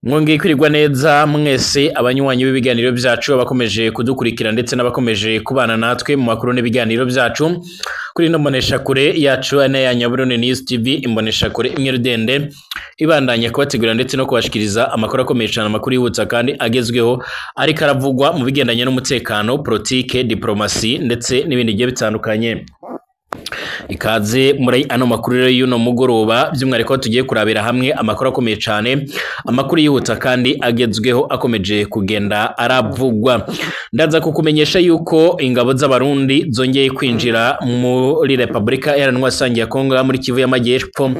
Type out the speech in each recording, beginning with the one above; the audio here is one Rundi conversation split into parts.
Mwongeye kwirirwa neza mwese abanywanyi b'ibiganiro byacu, abakomeje kudukurikira ndetse n'abakomeje kubana natwe mu makuru n'ibiganiro byacu kuri ino mboneshakure yacu ya Nyaburone News TV, imboneshakure imwe rudende ibandanya kubategurira ndetse no kubashikiriza amakuru akomeye cyane, amakuru yibutsa kandi agezweho ariko aravugwa mu bigendanye n'umutekano, politike, diplomasi ndetse n'ibindi bigiye bitandukanye. Ikaze muri ano makuru rero y'uno mugoroba, by'umwihariko tugiye kurabira hamwe amakuru akomeye cyane, amakuru yihuta kandi agezweho akomeje kugenda aravugwa. Ndaza kukumenyesha yuko ingabo z'Abarundi zongeye kwinjira muri Repubulika Iharanira Sangi ya Kongo muri Kivu y'Amajyepfo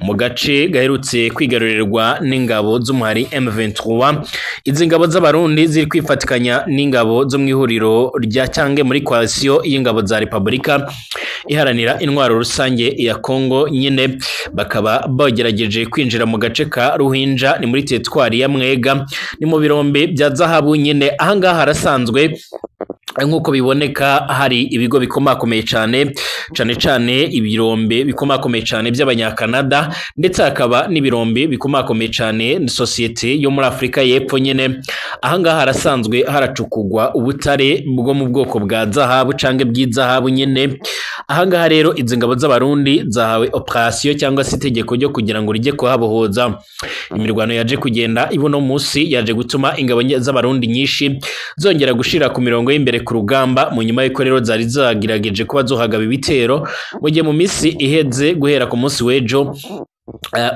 mu gace gaherutse kwigarurirwa n'ingabo z'umuhari M23. Izi ngabo z'Abarundi ziri kwifatikanya n'ingabo zo mu ihuriro rya cyange muri coalition y'ingabo za Repubulika Iharanira Intwaro Rusange ya Kongo nyine, bakaba bagerageje kwinjira mu gace ka Ruhinja, ni muri teritwari ya Mwega, ni mu birombe bya zahabu nyine. Ahangaha harasanzwe nk'uko biboneka hari ibigo bikomakomeye cyane, cyane cyane ibirombe bikomakomeye cyane by'Abanyakanada, ndetse hakaba n'ibirombe bikomakomeye cyane sosiyete yo muri Afurika y'Epfo nyine. Ahangaha harasanzwe haracukugwa ubutare bwo mu bwoko bwa zahabu canke bw'izahabu nyine. Ahangaha rero izi ngabo z'Abarundi zahawe operation cyangwa se itegeko ryo kugira ngo rijye kuhabohoza. Imirwano yaje kugenda ibuno munsi yaje gutuma ingabo z'Abarundi nyinshi zongera gushira ku mirongo y'imbere ku rugamba, mu nyuma y'uko rero zari zagerageje kuba zohagaba ibitero mu gihe mu minsi iheze guhera ku munsi w'ejo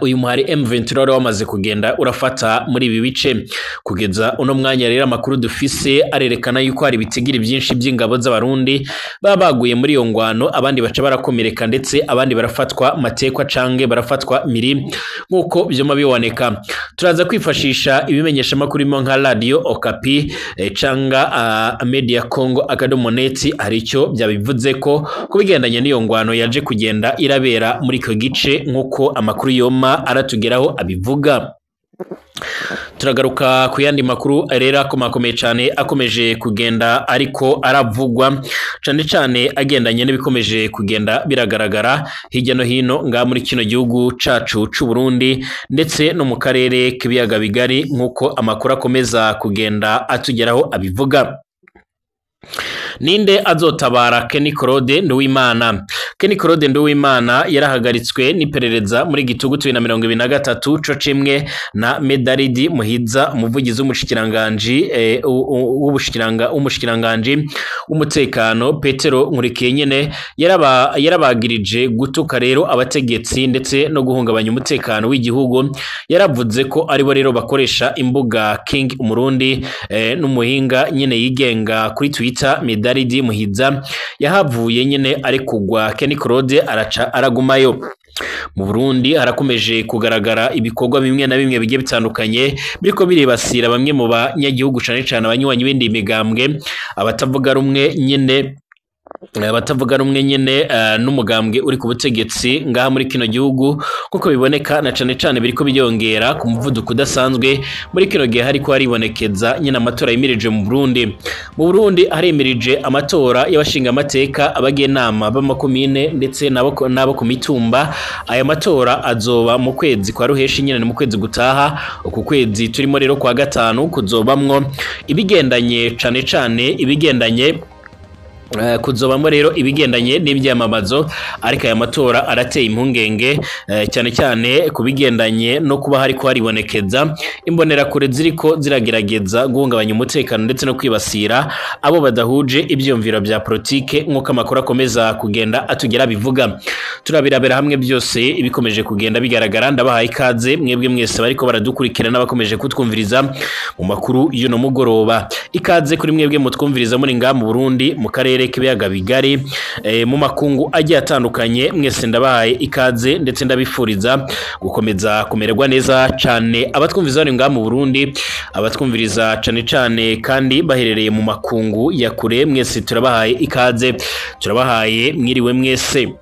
uyu muhari M23 wari wamaze kugenda urafata muri ibi bice. Kugeza uno mwanya rero amakuru dufise arerekana yuko hari ibitigiri byinshi by'ingabo z'Abarundi baba baguye muri iyo ngwano, abandi baca barakomereka ndetse abandi barafatwa matekwa cange barafatwa miri nk'uko vyoma biboneka. Turaza kwifashisha ibimenyesha makuru mo nka Radio Okapi canga Media Congo akadomo net, hari icyo byabivuze ko kubigendanye n'iyo ngwano yaje kugenda irabera muri icyo gice nk'uko amakuru yoma aratugeraho abivuga. Turagaruka ku yandi makuru rero akomakomeye cyane akomeje kugenda ariko aravugwa, cyane cyane agendanye n'ibikomeje kugenda biragaragara hirya no hino nga muri kino gihugu cacu c'u Burundi ndetse no mu karere k'ibiyaga bigari nk'uko amakuru akomeza kugenda atugeraho abivuga. Ninde azotabara Kenny Claude Nduwimana? Kenny Claude Nduwimana yarahagaritswe n'iperereza muri gitugu 2023 co cimwe na Medaridi Muhiza, umuvugizi w'umushikiranganje w'umushikiranganje w'umutekano Petero Nkurikiye nyene yarabagirije gutuka rero abategetsi ndetse no guhungabanya umutekano w'igihugu. Yaravuze ko aribo rero bakoresha imbuga King Umurundi n'umuhinga nyene yigenga kuri Twitter Medaridi Muhiza yahavuye nyene ari kugwa. Kenny Claude araca aragumayo. Mu Burundi harakomeje kugaragara ibikorwa bimwe na bimwe bigiye bitandukanye biriko biribasira bamwe mu banyagihugu, cane cane abanywanyi b'indi migambwe, abatavuga rumwe nyene n'umugambwe uri ku butegetsi ngaha muri kino gihugu, kuko biboneka na cane cane biriko byongera ku muvuduko udasanzwe muri kino gihe hariko haribonekeza nyine amatora yimirije mu Burundi. Mu Burundi harimirije amatora y'abashinga amateka, abagenama b'amakomine ndetse nabo ku mitumba. Aya matora azoba mu kwezi kwa ruheshi nyine, mu kwezi gutaha. Uku kwezi turimo rero kwa gatanu kuzobamwo ibigendanye cane cane ibigendanye kuzobamo rero ibigendanye n'ibyamamazo, ariko aya matora arateye impungenge cyane cyane kubigendanye no kuba hariko haribonekeza imbonerakure ziriko ziragerageza guhungabanya umutekano ndetse no kwibasira abo badahuje ibyumviro bya politike nk'uko amakuru akomeza kugenda atugera bivuga. Turabirabera hamwe byose ibikomeje kugenda bigaragara. Ndabahaye ikaze mwebwe mwese bariko baradukurikira n'abakomeje kutwumviriza mu makuru y'uno mugoroba. Ikaze kuri mwebwe mutwumviriza muri ngaha mu Burundi, mu karere k'ibiyaga bigari, mu makungu agiye atandukanye, mwese ndabahaye ikaze ndetse ndabifuriza gukomeza kumererwa neza cyane. Abatwumviriza bari ngaha mu Burundi, abatwumviriza cyane cyane kandi baherereye mu makungu ya kure, mwese turabahaye ikaze, turabahaye mwiriwe mwese.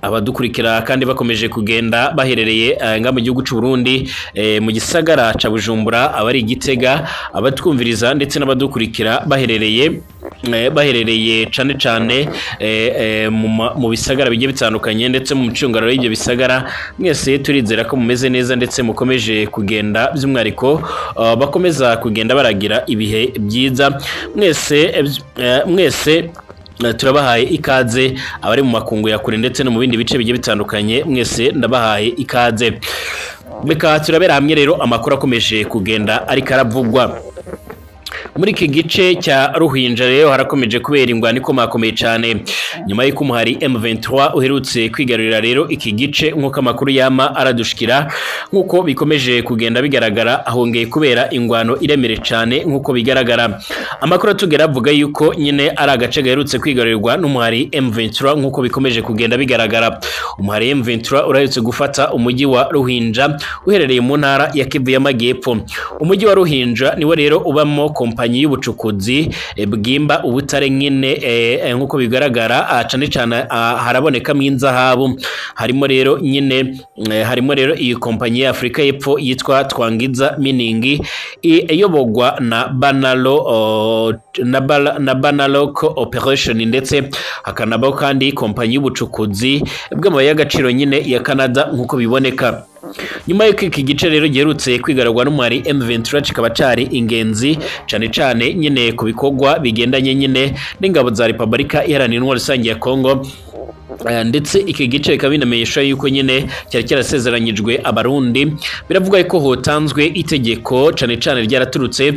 Abadukurikira kandi bakomeje kugenda baherereye nga mu gihugu c'u Burundi, mu gisagara ca Bujumbura, abari Igitega, abatwumviriza ndetse n'abadukurikira baherereye cane cane mu bisagara bigiye bitandukanye ndetse mu micungararo y'ibyo bisagara, mwese turizera ko mumeze neza ndetse mukomeje kugenda by'umwihariko bakomeza kugenda baragira ibihe byiza. Mwese turabahaye ikaze, abari mu makungu ya kure ndetse no mu bindi bice bigiye bitandukanye, mwese ndabahaye ikaze. Reka turabera hamwe rero amakuru akomeje kugenda ariko aravugwa muri iki gice cya Ruhinja. Rero harakomeje kubera ingwano ikomakomeye cyane nyuma y'uko umuhari M23 uherutse kwigarurira rero iki gice, nk'uko amakuru yama aradushikira. Nk'uko bikomeje kugenda bigaragara, ahongeye kubera ingwano iremere cyane. Nk'uko bigaragara, amakuru atugera avuga yuko nyine ari agace gaherutse kwigarurirwa n'umuhari M23. Nk'uko bikomeje kugenda bigaragara, umuhari M23 uraherutse gufata umujyi wa Ruhinja uherereye mu ntara ya Kivu y'Amajyepfo. Umujyi wa Ruhinja niwo rero ubamo kompanyi y'ubucukuzi bwimba ubutare nyine, nk'uko bigaragara cane cane harabonekamo inzahabu. Harimo rero nyine harimo rero iyi kompanyi ya Afurika y'Epfo yitwa Twangiza Mining, iyobogwa na Banalo na Banalo Operation, ndetse hakanabaho kandi kompanyi y'ubucukuzi bw'amabuye y'agaciro nyine ya Canada. Nk'uko biboneka, nyuma y'uko iki gice rero giherutse kwigarurwa n'umuhari M23, kikaba cari ingenzi cane cane nyine ku bikorwa bigendanye nyine n'ingabo za Repubulika Iharanira Intwaro Rusange ya Kongo, ndetse iki gice bikaba binamenyesha yuko nyine cyari cyarasezeranyijwe Abarundi. Biravuga ko hotanzwe itegeko cane cane ryaraturutse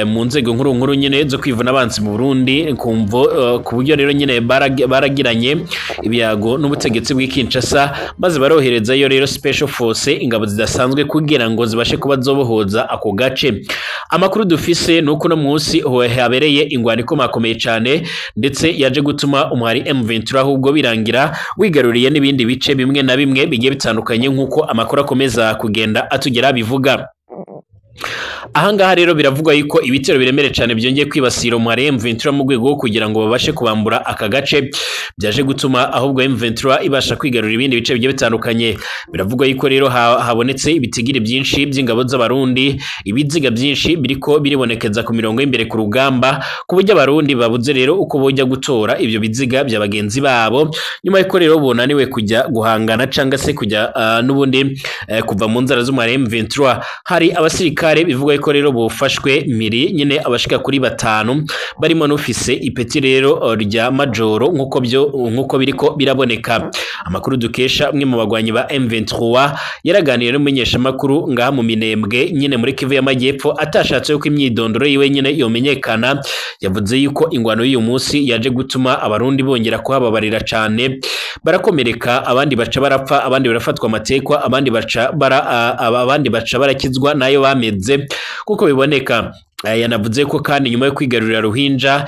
mu nzego nkuru nkuru nyine zo kwivuna abansi mu Burundi, kumvo ku buryo rero nyine baragiranye ibyago n'ubutegetsi bw'i Kinshasa, maze baroherezayo rero special force, ingabo zidasanzwe, kugira ngo zibashe kuba zobohoza ako gace. Amakuru dufise nuko no munsi habereye ingwano ikomakomeye cane, ndetse yaje gutuma umuhari M23 ahubwo birangira wigaruriye n'ibindi bice bimwe na bimwe bigiye bitandukanye, nk'uko amakuru akomeza kugenda atugera bivuga. Ahangaha rero biravugwa yuko ibitero biremere cyane byongeye kwibasira umuhari M23 mu rwego rwo kugira ngo babashe kubambura aka gace, byaje gutuma ahubwo M23 ibasha kwigarurira ibindi bice bigiye bitandukanye. Biravugwa yuko rero habonetse ibitigiri byinshi by'ingabo z'Abarundi, ibiziga byinshi biriko biribonekeza ku mirongo y'imbere ku rugamba, ku buryo Abarundi babuze rero uko bojya gutora ibyo biziga bya bagenzi babo, nyuma yuko rero bunaniwe kujya guhangana cyangwa se kujya n'ubundi kuva mu nzara z'umuhari M23. Hari abasirikare bivugwa ko rero bufashwe miri nyine abashika kuri 5, barimo n'ufise ipeti rero rya majoro, nk'uko biriko biraboneka. Amakuru dukesha umwe mu bagwanyi ba M23 yaraganiriye n'umumenyeshamakuru ngaha mu Minembwe nyine muri Kivu y'Amajyepfo, atashatse yuko imyidondoro yiwe nyine yomenyekana, yavuze yuko ingwano y'uyu munsi yaje gutuma Abarundi bongera kuhababarira cane, barakomereka, abandi baca barapfa, abandi barafatwa amatekwa, abandi baca barakizwa nayo bameze, kuko biboneka. Yanavuze ko kandi nyuma yo kwigarurira Ruhinja,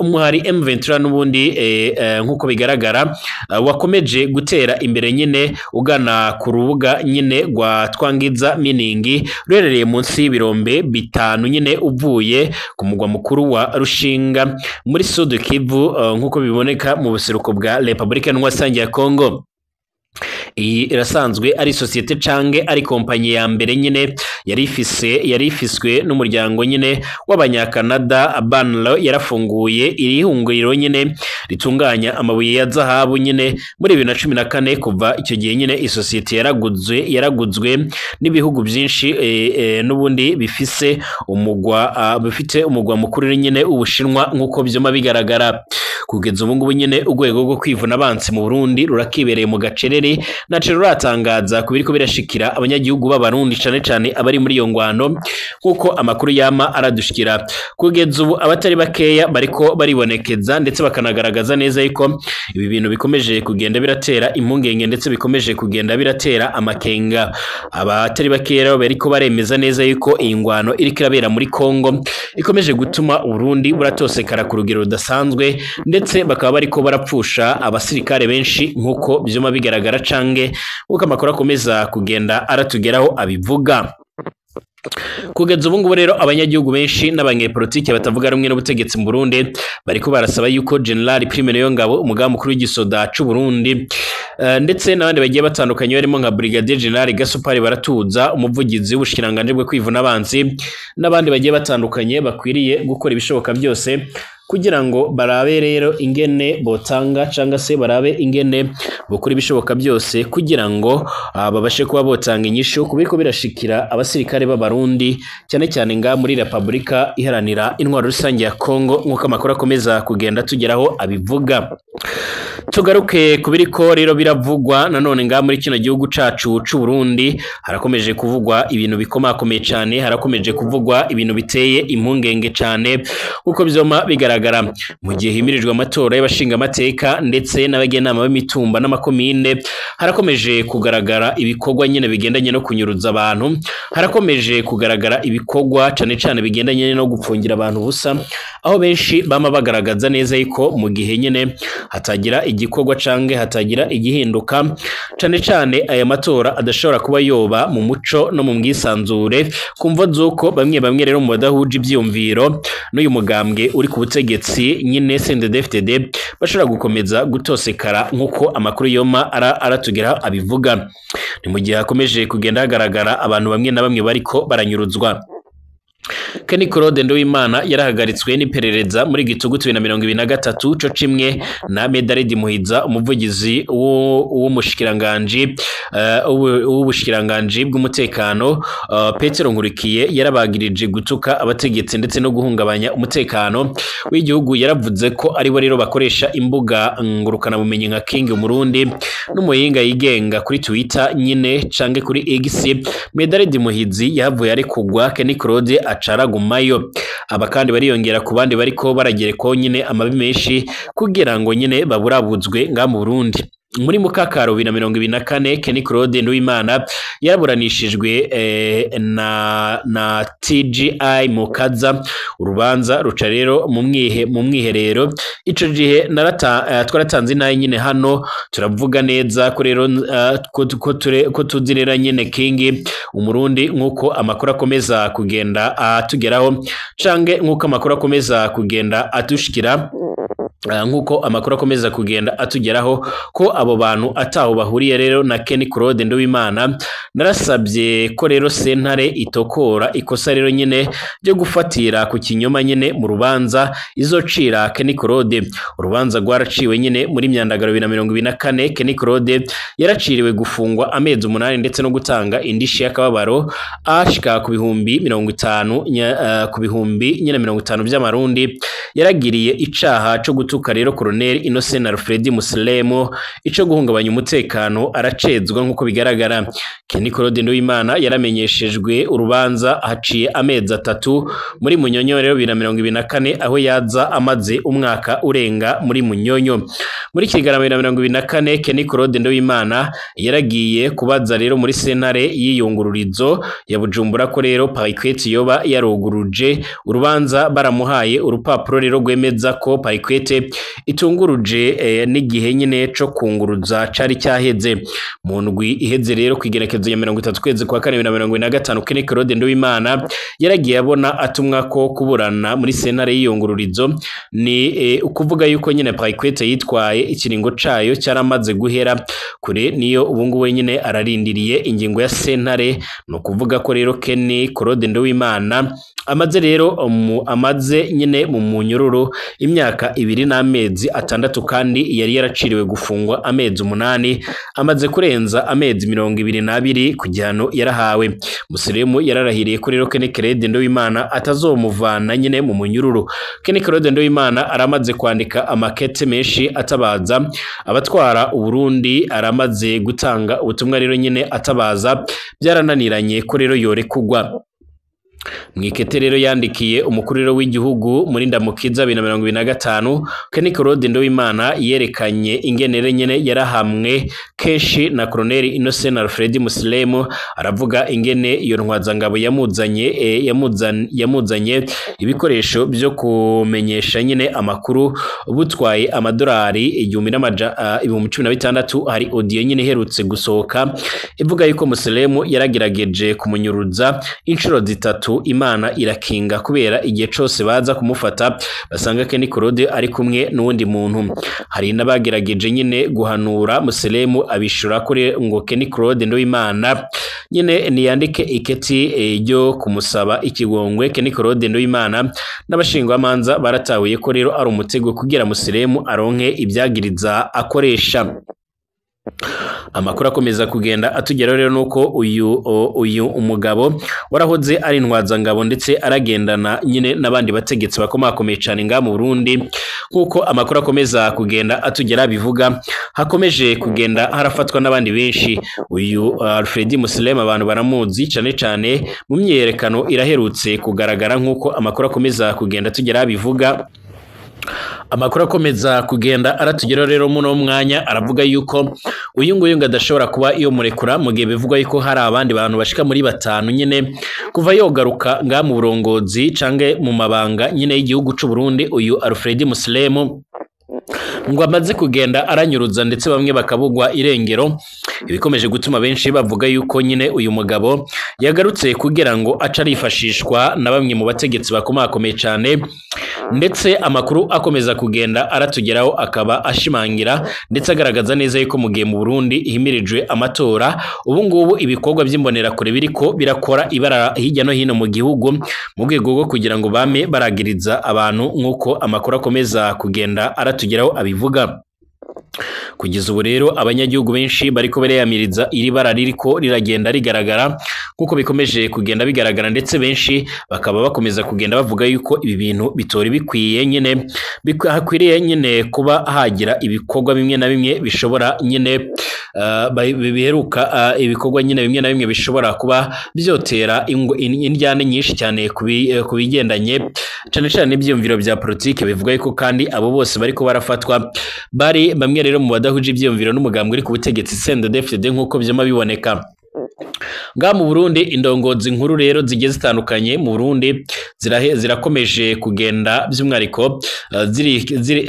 umuhari M23 n'ubundi nk'uko bigaragara wakomeje gutera imbere nyine ugana ku rubuga nyine rwa Twangiza Mining, ruherereye munsi y'ibirombe 5 nyine uvuye ku mugwa mukuru wa Rushinga muri Sud Kivu, nk'uko biboneka mu buseruko bwa Repubulika Iharanira ya Kongo. Iyi irasanzwe ari sosiyete cange ari kompanyi ya mbere nyine yari ifiswe n'umuryango nyine w'abanyakanada Banlo. Yarafunguye iri hunguriro nyine ritunganya amabuye ya zahabu nyine muri 2014. Kuva icyo gihe nyine isosiyete yaraguzwe n'ibihugu byinshi n'ubundi bifise umugwa bifite umugwa mukuru nyine Ubushinwa, nk'uko byoma bigaragara. Kugeza ubu ngubu nyine urwego rwo kwivuna abansi mu Burundi rurakibereye mu gacerere, naco ruratangaza kubiriko birashikira abanyagihugu b'Abarundi, cane cane abari muri iyo ngwano, nkuko amakuru yama aradushikira. Kugeza ubu abatari bakeya bariko baribonekeza ndetse bakanagaragaza neza yuko ibi bintu bikomeje kugenda biratera impungenge ndetse bikomeje kugenda biratera amakenga. Abatari bakeya bariko baremeza neza yuko iyi ngwano iriko irabera muri Kongo ikomeje gutuma Uburundi buratosekara ku rugero rudasanzwe, ndetse bakaba bariko barapfusha abasirikare benshi, nkuko byuma bigaragara cange uko amakuru akomeza kugenda aratugeraho abivuga. Kugeza ubu ngubu rero abanyagihugu benshi n'abanyepolitike batavuga rumwe n'ubutegetsi mu Burundi bariko barasaba yuko General Prime Niyongabo, umugaba mukuru w'igisoda c'u Burundi, ndetse n'abandi bagiye batandukanye barimo nka Brigadier General Gasupari Baratuza, umuvugizi w'ubushikiranganje bwo kwivuna abansi, n'abandi bagiye batandukanye bakwiriye gukora ibishoboka byose kugira ngo barabe rero ingene botanga canga se barabe ingene bokora ibishoboka byose kugira ngo babashe kuba botanga inyishu kubiko birashikira abasirikare b'Abarundi, cyane cyane nga muri Republika Iharanira Intwaro Rusange ya Kongo, nk'uko amakuru akomeza kugenda tugeraho abivuga. Tugaruke kubiriko rero biravugwa nanone nga muri kino gihugu cacu c'u Burundi. Harakomeje kuvugwa ibintu bikomakomeye cyane, harakomeje kuvugwa ibintu biteye impungenge cyane, uko bizoma bigaragara mu gihe himirijwe amatora y'abashinga amateka ndetse n'abagenama b'imitumba n'amakomine. Harakomeje kugaragara ibikorwa nyine bigendanye no kunyuruza abantu, harakomeje kugaragara ibikorwa cane cane bigendanye no gupfungira abantu busa, aho benshi bama bagaragaza neza yuko mu gihe nyine hatagira igikorwa canke hatagira igihinduka, cane cane aya matora adashobora kuba yoba mu muco no mu bwisanzure, kumva zuko bamwe bamwe rero mu badahuje ivyumviro n'uyu mugambwe uri ku butegetsi nyine CNDD-FDD bashobora gukomeza gutosekara, nk'uko amakuru yoma aratugeraho abivuga. Ni mu gihe hakomeje kugenda hagaragara abantu bamwe na bamwe bariko baranyuruzwa. Kenny Claude Nduwimana yarahagaritswe n'iperereza muri Gitugutu 2023, co cimwe na Medaridi Muhiza, umuvugizi w'umushikiranganje w'ubushikiranganje bw'umutekano. Petero Nkurikiye yarabagirije gutuka abategetsi ndetse no guhungabanya umutekano w'igihugu. Yaravuze ko ari bo rero bakoresha imbuga ngurukana bumenyi nka King Umurundi n'umuhinga yigenga kuri Twitter nyine canke kuri X. Medaridi Muhizi yahavuye ari kugwa, Kenny Claude acaragumayo. Aba kandi bariyongera ku bandi bariko baragerekwaho nyine amabi menshi kugira ngo nyine baburabuzwe nga mu Burundi. Muri Mukakaro 2024 Kenny Claude Nduwimana yaraburanishijwe na TGI Mukaza, urubanza ruca rero mu mwiherero. Ico gihe twaratanze inaye nyine hano turavuga neza ko rero ko tuzi rero nyine King Umurundi, nkuko amakuru akomeza kugenda atugeraho canke nkuko amakuru akomeza kugenda atushikira, nkuko amakuru akomeza kugenda atugeraho ko abo bantu ataho bahuriye rero na Kenny Claude Nduwimana. Narasabye ko rero sentare itokora ikosa rero nyine ryo gufatira ku kinyoma nyine mu rubanza izocira Kenny Claude. Urubanza rwaraciwe nyine muri Myandagaro 2024. Kenny Claude yaraciriwe gufungwa amezi 8 ndetse no gutanga indishi y'akababaro ashika ku bihumbi 50 ku bihumbi nyine 50 by'amarundi. Yaragiriye icaha co gutuka rero Colonel Innocent Alfred Muslemo, ico guhungabanya umutekano, aracezwa nkuko bigaragara. Kenny Claude Nduwimana yaramenyeshejwe urubanza haciye amezi 3 muri Munyonyo rero 2024, aho yaza amaze umwaka urenga muri Munyonyo. Muri Kigarama 2024 Kenny Claude Nduwimana yaragiye kubaza rero muri sentare y'iyungururizo ya Bujumbura ko rero Parquet yoba yaruguruje urubanza, baramuhaye urupapuro rero rwemeza ko Parquet itunguruje n'igihe nyine co kunguruza cari cyaheze. Mu ndwi iheze rero kwigerekezo ya 30 kwezi kwa kane 2025 Kenny Claude Nduwimana yaragiye abona atumwa ko kuburana muri sentare y'iyungururizo. Ni ukuvuga yuko nyine Parquet yitwaye ikiringo cayo cyaramaze guhera kure, niyo ubungu nyine ararindiriye ingingo ya sentare. No kuvuga ko rero Kenny Claude Nduwimana amaze rero amaze nyine mu munyururu imyaka 2 n'amezi 6, kandi yari yaraciriwe gufungwa amezi 8, amaze kurenza amezi 22 ku gihano yarahawe. Musilemu yararahiriye ko rero Kenny Claude Nduwimana atazomuvana nyine mu munyururu. Kenny Claude Nduwimana aramaze kwandika amakete menshi atabaza abatwara Uburundi, aramaze gutanga ubutumwa rero nyine atabaza, byarananiranye ko rero yore kugwa. Mwikete rero yandikiye umukuru w'igihugu muri Ndamukiza 2025, Kenny Claude Nduwimana yerekanye ingenere nyene yarahamwe kenshi na Colonel Innocent Alfred Musilemu. Aravuga ingene iyo ntwazangabo yamuzanye ibikoresho byo kumenyesha nyene amakuru butwaye amadolari 1016. Hari audio nyene iherutse gusohoka ivuga yuko Musilemu yaragerageje kumunyuruza inshuro zitatu, Imana irakinga, kubera igihe cose baza kumufata basanga Kenny Claude ari kumwe n'uwundi muntu. Hari n'abagerageje nyine guhanura Muselemu abishura kuri ngo Kenny Claude Nduwimana nyine niyandike iketi ryo kumusaba ikigongwe. Kenny Claude Nduwimana n'abashingwamanza baratahuye ko rero ari umutego kugira Muselemu aronke ibyagiriza akoresha. Amakuru akomeza kugenda atugeraho rero nuko uyu umugabo warahoze ari intwazangabo ndetse aragendana nyine n'abandi bategetsi bakomakomeye cyane nga mu Burundi, nkuko amakuru akomeza kugenda atugera bivuga, hakomeje kugenda harafatwa n'abandi benshi. Uyu Alfred Musilem abantu baramuzi cyane cyane mu myerekano iraherutse kugaragara, nkuko amakuru akomeza kugenda atugera bivuga. Amakuru akomeza kugenda aratugeraho rero muno mwanya aravuga yuko uyu nguyu ngo adashobora kuba iyo murekura, mu gihe bivugwa yuko hari abandi bantu bashika muri 5 nyine kuva yogaruka nga mu burongozi canke mu mabanga nyine y'igihugu c'u Burundi. Uyu Alfred Musilemu ngo amaze kugenda aranyuruza ndetse bamwe bakabugwa irengero, ibikomeje gutuma benshi bavuga yuko nyine uyu mugabo yagarutse kugira ngo aca arifashishwa na bamwe mu bategetsi bakomakomeye cyane. Ndetse amakuru akomeza kugenda aratugeraho akaba ashimangira ndetse agaragaza neza yuko mu gihe mu Burundi himirijwe amatora, ubu ngubu ibikorwa by'imbonerakure biriko birakora ibara hirya no hino mu gihugu mu rwego rwo kugira ngo bame baragiriza abantu, nk'uko amakuru akomeza kugenda aratugeraho abivuga. Kugeza ubu rero abanyagihugu benshi bariko bariyamiriza iri bara ririko riragenda rigaragara, nkuko bikomeje kugenda bigaragara, ndetse benshi bakaba bakomeza kugenda bavuga yuko ibi bintu bitori bikwiye nyine, hakwiriye nyine kuba hagira ibikorwa bimwe na bimwe bishobora nyine biheruka ibikorwa nyine bimwe na bimwe bishobora kuba byotera indyane nyinshi cyane kubigendanye cyane cyane ibyiyumviro bya politike. Bivuga yuko kandi abo bose bariko barafatwa bari bamwe rero mu badahuje ibyiyumviro n'umugambwe uri ku butegetsi CNDD-FDD, nkuko byama biboneka nga mu Burundi. Indongozi nkuru rero zigiye zitandukanye mu Burundi zirakomeje kugenda by'umwariko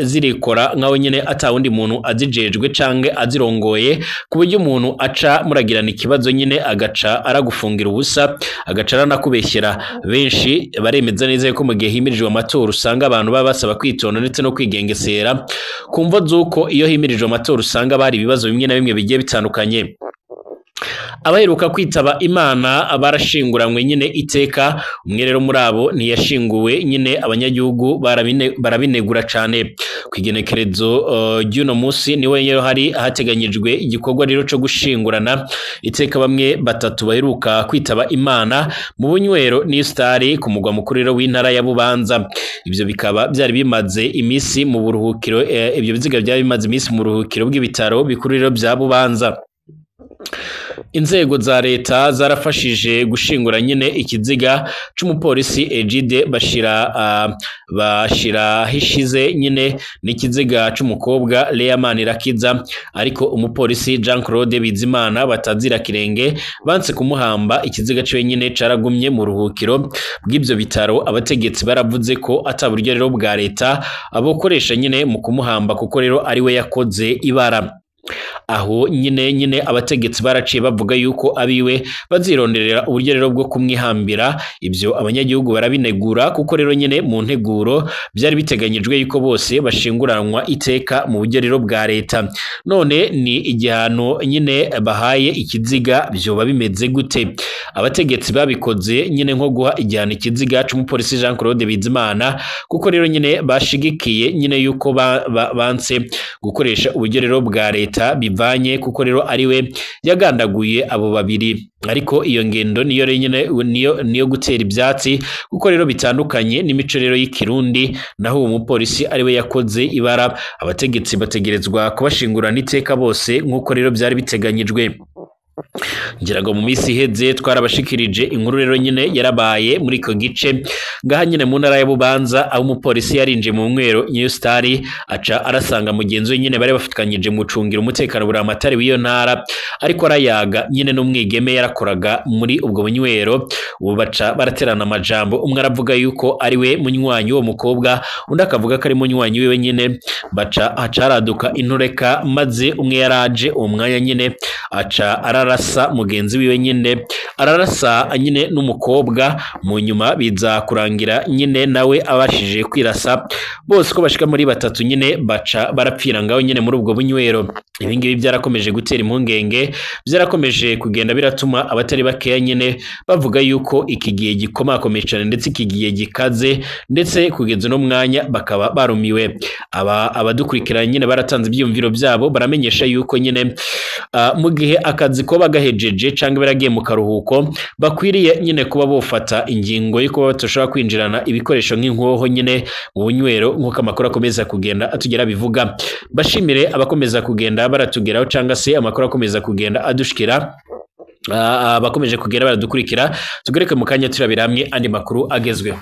zirikora nkaho nyine atawundi muntu azijejwe canke azirongoye, ku buryo umuntu aca muragirana ikibazo nyine agaca aragufungira ubusa, agaca aranakubeshyera. Benshi baremeza neza yuko mu gihe himirijwe amatora usanga abantu baba basaba kwitonda ndetse no kwigengesera, ku mvo z'uko iyo himirijwe amatora usanga bari ibibazo bimwe na bimwe bigiye bitandukanye. Abaheruka kwitaba Imana barashinguranywe nyine iteka, umwe rero muri abo ntiyashinguwe nyine, abanyagihugu barabinegura cyane. Ku igenekerezo ry'uno munsi niwe rero hari hateganyijwe igikorwa rero cyo gushingurana iteka bamwe 3 baheruka kwitaba Imana mu bunywero New Star ku mugwa mukuru rero w'intara ya Bubanza. Ibyo bikaba byari bimaze iminsi mu buruhukiro, ibyo biziga byari bimaze iminsi mu buruhukiro bw'ibitaro bikuru rero bya Bubanza. Inzego za leta zarafashije gushingura nyine ikiziga c'umupolisi Egide bashira hishize nyine n'ikiziga c'umukobwa Lea Manirakiza, ariko umupolisi Jean Claude Bizimana batazira kirenge banse kumuhamba. Ikiziga ciwe nyine caragumye mu ruhukiro bw'ivyo bitaro. Abategetsi baravuze ko ataburyo rero bwa leta abokoresha nyine mu kumuhamba, kuko rero ari we yakoze ibara. Aho nyine abategetsi baraciye bavuga yuko abiwe bazironderera uburyo rero bwo kumwihambira. Ibyo abanyagihugu barabinegura, kuko rero nyine mu nteguro byari biteganyijwe yuko bose bashinguranwa iteka mu buryo rero bwa leta. None ni igihano nyine bahaye ikiziga, byoba bimeze gute? Abategetsi babikoze nyine nko guha igihano ikiziga c'umupolisi Jean Claude Bizimana, kuko rero nyine bashigikiye nyine yuko banse gukoresha uburyo rero bwa leta bivanye, kuko rero ariwe yagandaguye abo babiri. Ariko iyo ngendo niyo nyine niyo gutera ibyatsi, kuko rero bitandukanye n'imico rero y'ikirundi, naho uwo mupolisi ariwe yakoze ibara. Abategetsi bategerezwa kubashingurana iteka bose nkuko rero byari biteganyijwe. Ngira ngo mu minsi iheze twarabashikirije inkuru rero nyine yarabaye muri iko gice ngaha nyine mu ntara ya Bubanza, aho umupolisi yarinjiye mu nywero New Star aca arasanga mugenzi we nyine bari bafatikanyije mu gucungira umutekano Buramatari w'iyo ntara, ariko arayaga nyine n'umwigeme yarakoraga muri ubwo bunywero. Ubu baca baraterana amajambo, umwe aravuga yuko ari we munywanyi w'uwo mukobwa, undi akavuga ko ari munywanyi wiwe nyine. Baca haca haraduka intureka, maze umwe yaraje uwo mwanya nyine aca ararasa mugenzi wiwe nyine, ararasa nyine n'umukobwa. Mu nyuma biza kurangira nyine nawe abashije kwirasa, bose uko bashika muri batatu nyine baca barapfira ngaho nyine muri ubwo bunywero. Ibi ngibi byarakomeje gutera impungenge, byarakomeje kugenda biratuma abatari bakeya nyine bavuga yuko iki gihe gikomakomeye cyane ndetse iki gihe gikaze, ndetse kugeza uno mwanya bakaba barumiwe. Aba abadukurikirana nyine baratanze ibyiyumviro byabo, baramenyesha yuko nyine mu gihe akazi ko bagahejeje cyangwa baragiye mu karuhuko, bakwiriye nyine kuba bofata ingingo yo kuba badashobora kwinjirana ibikoresho nk'inkoho nyine mu bunywero, nk'uko amakuru akomeza kugenda atugera bivuga. Bashimire abakomeza kugenda baratugeraho cyangwa se amakuru akomeza kugenda adushikira, abakomeje kugenda baradukurikira. Tugereke mu kanya turabira hamwe andi makuru agezweho.